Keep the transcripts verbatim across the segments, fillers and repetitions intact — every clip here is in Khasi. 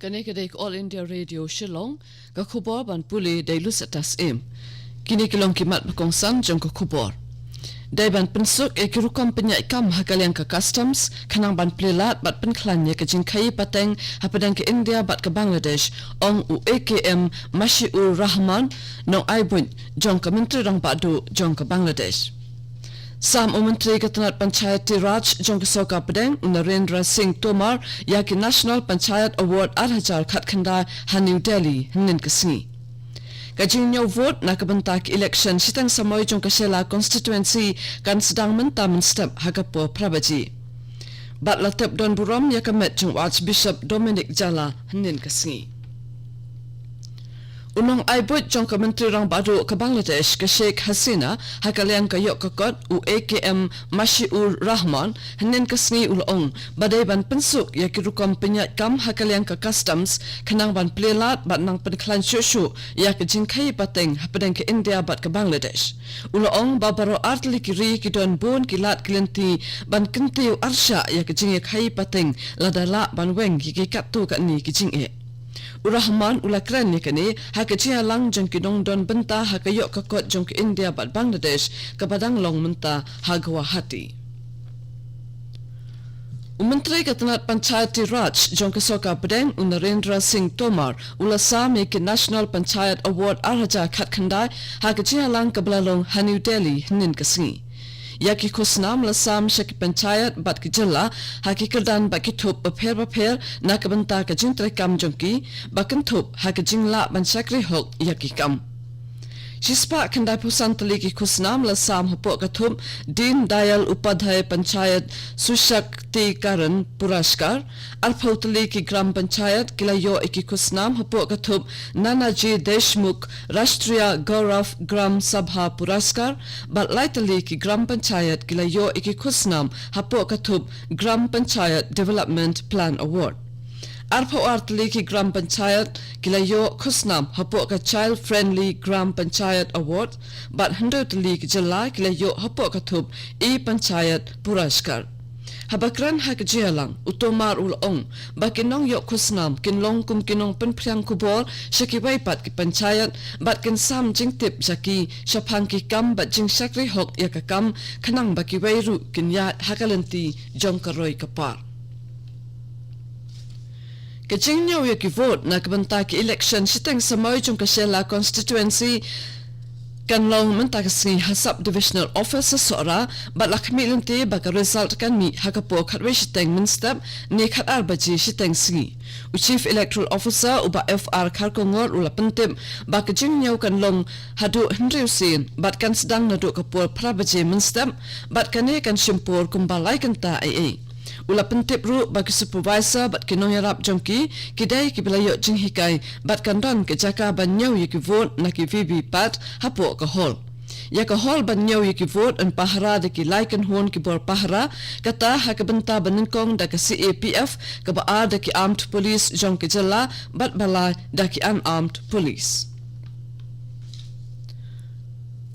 Kane ka dei ka All India Radio Shillong, ka khubor ban pule da i Lucy Atas Im. Kine ki long ki mat ba kongsan jong ka khubor. Dei ban pynsuk ïa ki rukom pynïaid kam ha ka liang ka Customs, khnang ban plie lad bad pynkhlaiñ ïa ka jingkhaii pateng hapdeng ka India bad ka Bangladesh, ong u A K M Mashiur Rahman, nongai buit jong ka Myntri Rangbah Duh jong ka Bangladesh. Sam u Myntri ka tnat Panchayati Raj jong ka Sorkar Pdeng, u Narendra Singh Tomar, ïa ki National Panchayat Award ar hajar khatkhyndai ha New Delhi hynnin ka sngi. Ka jingñiew vote na ka bynta ka election shiteng samoi jong ka Shella constituency kan sdang mynta mynstep ha ka por phra baje. Bad la tep don burom ïa ka met jong u Archbishop Dominic Jala hynnin ka sngi. U nongai buit jong ka Myntri Rangbah Duh ka Bangladesh, ka Sheikh Hasina, ha ka liang ka ïoh ka kot, u A K M Mashiur Rahman, hynnin ka sngi u la ong ba dei ban pynsuk ïa ki rukom pynïaid kam ha ka liang ka Customs, khnang ban plie lad bad nang pynkhlaiñ shuh shuh ïa ka jingkhaii pateng hapdeng ka India bad ka Bangladesh. U la ong ba baroh ar tylli ki ri ki don bun ki lad ki lynti ban kyntiew arshah ïa ka jingïakhaii pateng lada lah ban weng ïa ki katto katne ki jingeh. U Rahman u la kren ïa kane ha ka jingïalang jong ki nongdon bynta ha ka ïoh ka kot jong ka India bad Bangladesh kaba dang long mynta ha Guwahati. U Myntri ka tnat Panchayati Raj jong ka Sorkar Pdeng, u Narendra Singh Tomar, u la sam ïa ki National Panchayat Award ar hajar khatkhyndai ha ka jingïalang kaba la long ha New Delhi hynnin ka sngi. Ïa ki khusnam la sam sha ki panchayat bad ki jylla ha ki kyrdan bad ki thup bapher bapher na ka bynta ka jingtreikam jong ki, ba kynthup ha ka jinglah ban shakri hok ïa ki kam. Shispah khyndaiphew san tylli ki khusnam la sam hapoh ka thup Deen Dayal Upadhyay Panchayat Sashakti Karan Puraskar, arphew tylli ki Gram Panchayat ki la ïoh ïa ki khusnam hapoh ka thup Nanaji Deshmukh Rashtriya Gaurav Gram Sabha Puraskar, bad lai tylli ki Gram Panchayat ki la ïoh ïa ki khusnam hapoh ka thup Gram Panchayat Development Plan Award. Arphew ar tylli ki Gram Panchayat ki la ïoh khusnam hapoh ka Child Friendly Gram Panchayat Award, bad hynriew tylli ki jylla ki la ïoh hapoh ka thup E Panchayat Puraskar. Haba kren ha ka jingïalang, u Tomar u la ong ba ki nongïoh khusnam kin long kum ki nongpynphriang khubor sha kiwei pat ki panchayat, bad kin sam jingtip sha ki shaphang ki kam bad jingshakri hok ïa ka kam, khnang ba kiwei ruh kin ïaid ha ka lynti jong ka roi ka par. Ka jingñiew ïa ki vote na ka bynta ka election shiteng samoi jong ka Shella constituency kan long mynta ka sngi ha Sub Divisional Office ha Sohra, bad la khmih lynti ba ka result kan mih ha ka por khatwei shiteng mynstep ne khatar baje shiteng sngi. U Chief Electoral Officer, u Bah F R Kharkongor, u la pyntip ba ka jingñiew kan long haduh hynriew sien bad kan sdang naduh ka por phra baje mynstep, bad kane kan shim por kumba lai kynta eiei. U la pyntip ruh ba ki supervisor bad ki nongïarap jong ki ki dei kiba la ïoh jinghikai, bad kan don ka jaka ban ñiew ïa ki vote na ki V V P A T hapoh ka hall. Ïa ka hall ban ñiew ïa ki vote yn pahara da ki lai kynhun ki bor pahara, kata ha ka bynta ba nyngkong da ka C A P F, kaba ar da ki Armed Police jong ka jylla, bad ba lai da ki Unarmed Police.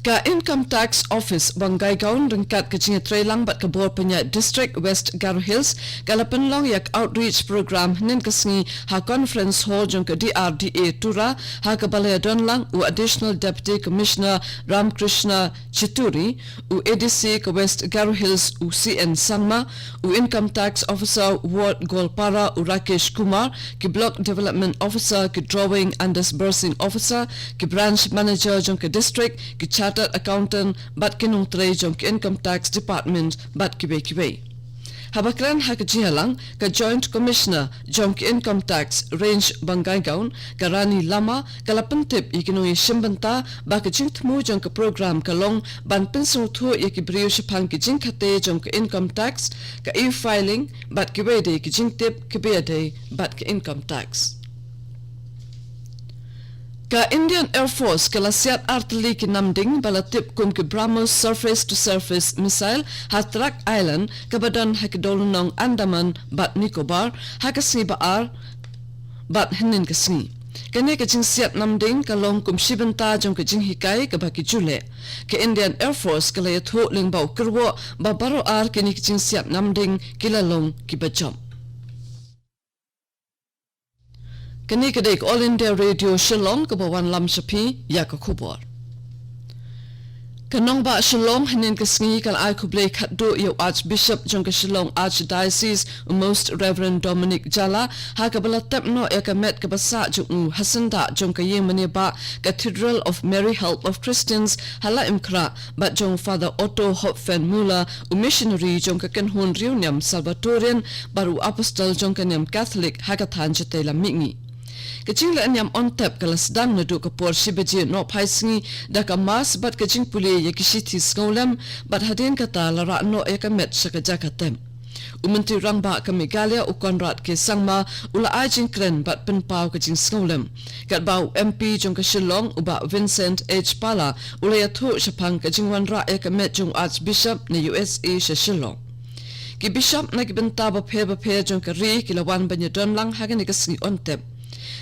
Ka Income Tax Office Bongaigaon ryngkat ka jingïatreilang bad ka bor pynïaid District West Garo Hills ka la pynlong ïa ka outreach program hynnin ka sngi ha Conference Hall jong ka D R D A Tura, ha kaba la ïadon lang u Additional Deputy Commissioner Ramkrishna Chituri, u A D C ka West Garo Hills u C N Sangma, u Income Tax Officer Ward Goalpara u Rakesh Kumar, ki Block Development Officer, ki Drawing and Disbursing Officer, ki Branch Manager jong ka District, ki Chartered Accountant bad ki nongtrei jong ka Income Tax Department bad kiwei kiwei. Haba kren ha ka jingïalang, ka Joint Commissioner jong ka Income Tax Range Bongaigaon, ka Rani Lama, ka la pyntip ïa ki nongïashim bynta ba ka jingthmu jong ka program ka long ban pynsngewthuh ïa ki briew shaphang ki jingkhate jong ka income tax, ka e-filing, bad kiwei de ki jingtip kiba ïadei bad ka income tax. Ka Indian Air Force ka la siat ar tylli ki namding ba la tip kum ki BrahMos surface to surface missile ha Truk Island kaba don ha ki dewlynnong Andaman bad Nicobar ha ka sngi ba ar bad hynnin ka sngi. Kane ka jingsiat namding ka long kum shi bynta jong ka jinghikai kaba ki ju leh. Ka Indian Air Force ka la ïathuh lyngba u kyrwoh ba baroh ar kine ki jingsiat namding ki la long kiba jop. Kane ka dei ka All India Radio Shillong kaba wanlam sha phi ïa ka khubor. Ka nongbah Shillong hynnin ka sngi ka la ai khublei khatduh ïa u Archbishop jong ka Shillong Archdiocese, u Most Reverend Dominic Jala, ha kaba la tep noh ïa ka met kaba sah jong u ha syndah jong ka ïing mane bah Cathedral of Mary Help of Christians ha Laitumkhrah, bad jong Father Otto Hopfen Muller, u missionary jong ka kynhun riewniam Salvatorian bad u apostol jong ka niam Katholik ha ka thaiñ Jatei la mihngi. Ka jingleh niam on tep ka la sdang naduh ka por shi baje nohphai sngi da ka Mass bad ka jingpule ïa ki shithi sngewlem, bad hadien kata la rah noh ïa ka met sha ka jaka tep. U Myntri Rangbah ka Meghalaya u Conrad K Sangma u la ai jingkren bad pynpaw ka jingsngewlem. Katba u M P jong ka Shillong u Bah Vincent H Pala u la ïathuh shaphang ka jingwanrah ïa ka met jong u Archbishop na U S A sha Shillong. Ki bishop na ki bynta bapher bapher jong ka ri ki la wan ban ïadon lang ha kane ka sngi on tep.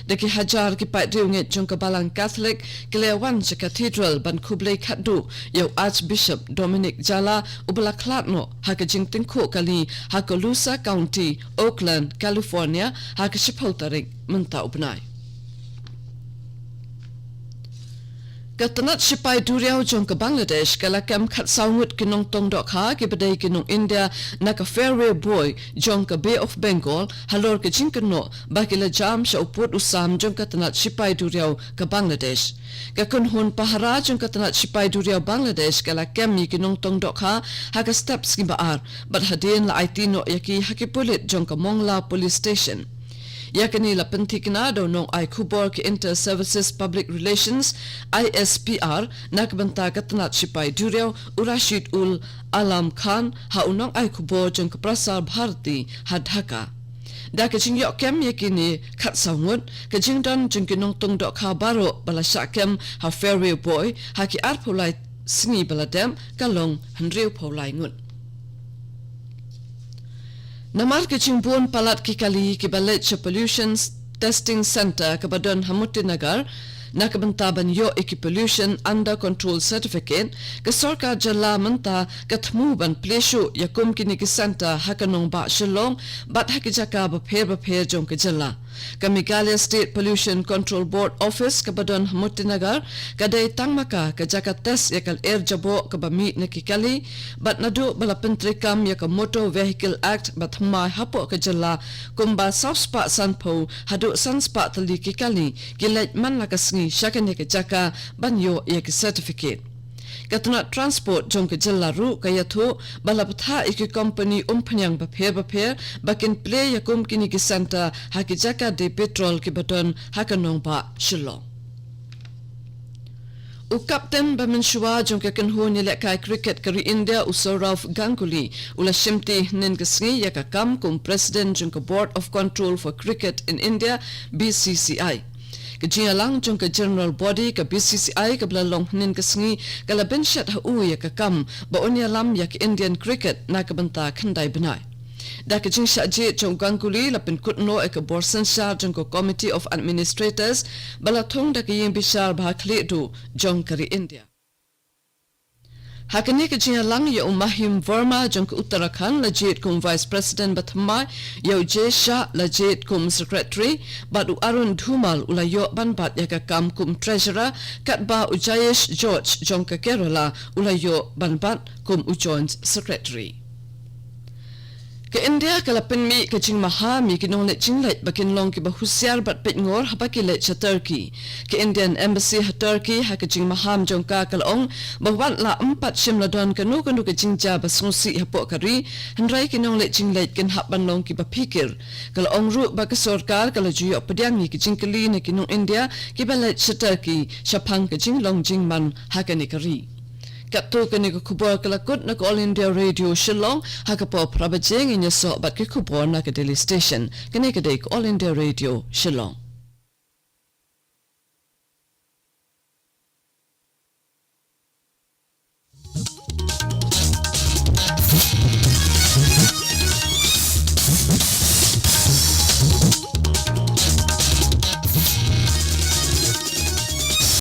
Da ki hajar ki paidriewngeit jong ka Balang Katholik ki la ïawan sha Cathedral ban khublei khatduh ïa u Archbishop Dominic Jala uba la khlad noh ha ka jingtyngkhuh kali ha Colusa County, Oakland, California, ha ka shiphew tarik mynta u bnai. Ka tnat shipai duriaw jong ka Bangladesh ka la kem khatsaw ngut ki nongtong dohkha kiba dei ki nong India na ka Fairway Buoy jong ka Bay of Bengal halor ka jingkynnoh ba ki la jam sha u pud u sam jong ka tnat shipai duriaw ka Bangladesh. Ka kynhun pahara jong ka tnat shipai duriaw Bangladesh ka la kem ïa ki nongtong dohkha ha ka step sngi ba ar, bad hadien la aiti noh ïa ki ha ki pulit jong ka Mongla Police Station. Ïa kane la pynthikna da u nongai khubor ka Inter Services Public Relations, I S P R, na ka bynta ka tnat shipai duriaw u Rashid ul Alam Khan ha u nongai khubor jong ka Prasar Bharati ha Dhaka. Da ka jingïoh kem ïa kine khatsaw ngut, ka jingdon jong ki nongtong dohkha baroh ba la shah kem ha Fairway Buoy ha ki arphew lai sngi ba la dep ka long hynriewphew lai ngut. Namar ka jingbun palat ki kali kiba leit sha Pollution Testing Centre kaba don ha Mutinagar na ka bynta ban ïoh ïa ki Pollution Under Control Certificate, ka sorkar jylla mynta ka thmu ban plie shuh ïa kum kine ki centre ha ka nongbah Shillong bad ha ki jaka bapher bapher jong ka jylla. Ka Meghalaya State Pollution Control Board Office kaba don ha Mutinagar ka dei tang ma ka ka jaka test ïa ka lyer jaboh kaba mih na ki kali, bad naduh ba la pyntreikam ïa ka Motor Vehicle Act ba thymmai hapoh ka jylla, kumba saw spah sanphew haduh san spah tylli ki kali ki leit man la ka sngi sha kane ka jaka ban ïoh ïa ki certificate. Ka tnat transport jong ka jylla ruh ka ïathuh ba la bthah ïa ki kompani umphniang bapher bapher ba kin plie ïa kum kine ki centre ha ki jaka die petrol kiba don ha ka nongbah Shillong. U kapten ba mynshuwa jong ka kynhun ïalehkai cricket ka ri India u Sourav Ganguly u la shimti hynnin ka sngi ïa ka kam kum president jong ka Board of Control for Cricket in India, B C C I. Ka jingïalang jong ka General Body ka B C C I kaba la long hynnin ka sngi ka la bynshet ha u ïa ka kam ba un ïalam ïa ka Indian cricket na ka bynta khyndai bnai. Da ka jingshah jied jong u Ganguly la pynkut noh ïa ka bor synshar jong ka Committee of Administrators ba la thung da ka ïing bishar ba ha khlieh duh jong ka ri India. Ha kane ka jingïalang ïa u Mahim Verma jong ka Uttarakhand la jied kum Vice President ba thymmai, ïa u J Shah la jied kum Secretary, bad u Arun Dhumal u la ïoh ban bat ïa ka kam kum Treasurer, katba u Jayesh George jong ka Kerala u la ïoh ban bat kum u Joint Secretary. Ka India ka la pynmih ka jingmaham ïa ki nongleit jingleit ba kin long kiba husiar bad peitngor haba ki leit sha Turkey. Ka Indian Embassy ha Turkey ha ka jingmaham jong ka ka la ong ba wat la ym pat shym la don kano kano ka jingjia ba sngewsih hapoh ka ri, hynrei ki nongleit jingleit kin hap ban long kiba phikir. Ka la ong ruh ba ka sorkar ka la ju ïoh pdiang ïa ki jingkylli na ki nong India kiba leit sha Turkey shaphang ka jinglong jingman ha kane ka ri. Katto kane ka khubor ka la kut na ka All India Radio Shillong, ha ka por phra baje ngin ïasoh bad ki khubor na ka Delhi Station. Kane ka dei ka All India Radio Shillong.